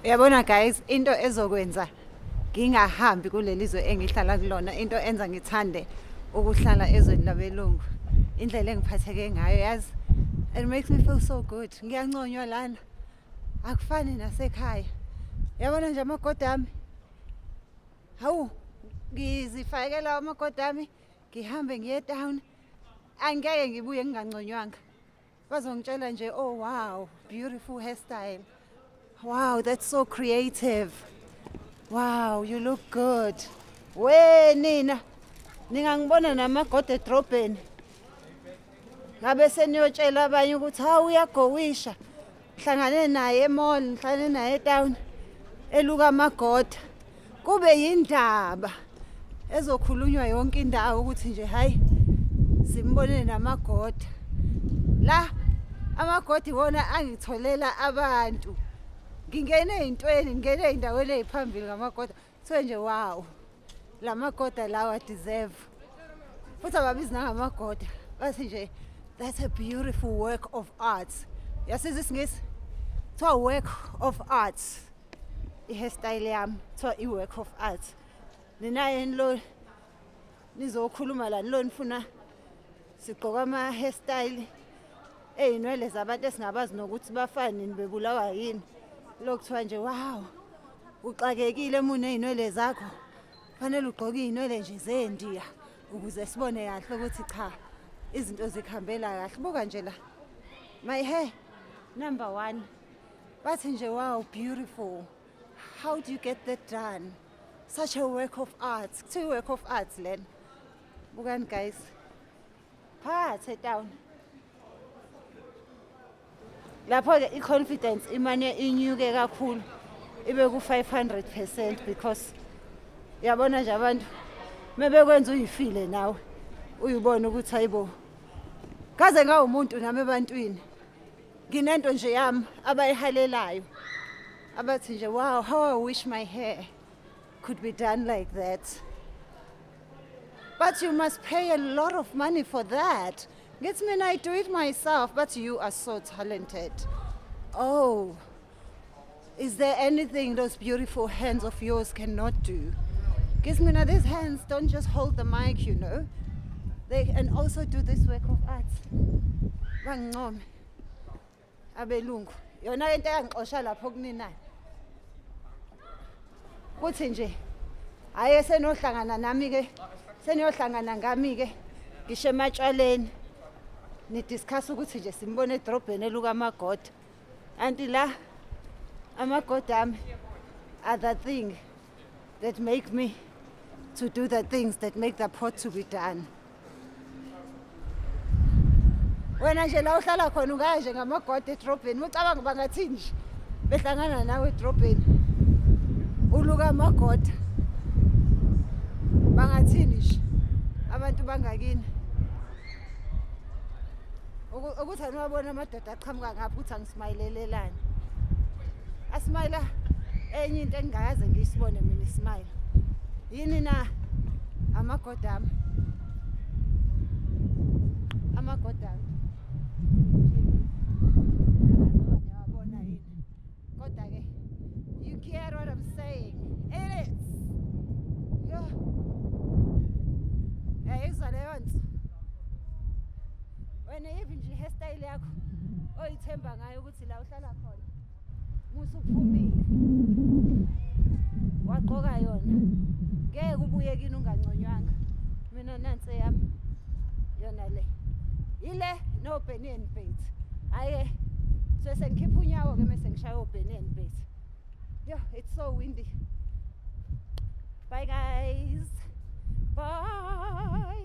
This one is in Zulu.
Uyabona guys, into ezokwenza ngingahambi kuleli zwe engihlala kulona, into enza ngithande ukuhlala ezweni labelungu, indlela engiphatheke ngayo, yazi, it makes me feel so good. Ngiyanconywa lana, akufani nasekhaya. Yabona nje amagoda ami, hawu, ngizifakela amagoda ami, ngihambe ngiye town, angeke ngibuye nginganconywanga. Bazongitshela nje, "Oh wow, beautiful hairstyle. Wow, that's so creative. Wow, you look good." We nina, ningangibona namagoda edrobheni, ngabe seniyotshela abanye ukuthi hawu, uyagowisha, hlangane naye emall, ngihlangane naye etown eluka amagoda, kube yindaba ezokhulunywa yonke indawo ukuthi nje hayi, simbone namagoda la. Amagoda iwona angitholela abantu, ngingene ey'ntweni, ngingene ey'ndaweni ey'phambili ngamagoda. Kuthiwe nje, "Wow, la magoda lawa deserve." Futhi ababizi nangamagoda, bathi nje, "That's a beautiful work of art." Yasiza isiNgisi, kuthiwa work of art. I-hairstyle yami kuthiwa i-work of art. Ninaye lo nizokhuluma la, nilo nifuna sigqoka ama-hairstyle ey'nwele zabantu esingabazi nokuthi bafane nini, bebulawa yini. Lo kuthiwa nje, "Wow, uxakekile mune ey'nwele zakho, fanele ugqoke iy'nwele nje zendiya ukuze sibone kahle ukuthi cha, izinto zikuhambela kahle." Buka nje la, my hair number one, bathi nje, "Wow, beautiful. How do you get that done? Such a work of art." Kuthiwa i-work of art lena. Bukani guys, phakathi etown lapho-ke i-confidence imane inyuke kakhulu, ibe ku-500%, because yabona nje abantu mebekwenza uyifile nawe, uyibona ukuthi hayibo, kaze ngawumuntu nami ebantwini, nginento nje yami abayihalelayo, abathi nje, "Wow, how I wish my hair could be done like that. But you must pay a lot of money for that." Ngithi mina, "I do it myself." "But you are so talented. Oh, is there anything those beautiful hands of yours cannot do?" Ngithi mina, "These hands don't just hold the mic. They can also do this work of art." Bangincome abelungu. Yona into eyangixosha lapho kuninayo kuthi nje hayi, senohlangana nami ke, seniyohlangana ngami ke ngisho ematshwaleni, nidiscuss ukuthi nje simbone edrobheni eluka amagoda. Anti la amagoda ami are the thing that make me to do the things that make the pot to be done. Wena nje la uhlala khona ungaya nje ngamagoda edrobheni, ucabanga bangathini nje behlangana nawe edrobheni uluka amagoda? Bangathini nje abantu bangakini? Ukuthi aniwabona amadoda aqhamuka ngapha ukuthi angisimayilelelani, asimayila enye into engingakaze ngiyisibone mina, ismayile yini na? Amagoda ami, amagoda ami. Niyawabona yini? Kodwa-ke you get what I'm saying. It is, yo, yayizwa leyo nto. Wena even nje i-hairstyle yakho oyithemba ngayo ukuthi la uhlala khona musuphumile wagqoka yona, ngeke ubuye kini unganconywanga. Mina nansi yami yona le, ile no Benny and Bait. Hayi, sengikhipha unyawo ke mase ngishaya oBenny and Bait. Yo, it's so windy. Bye guys, bye.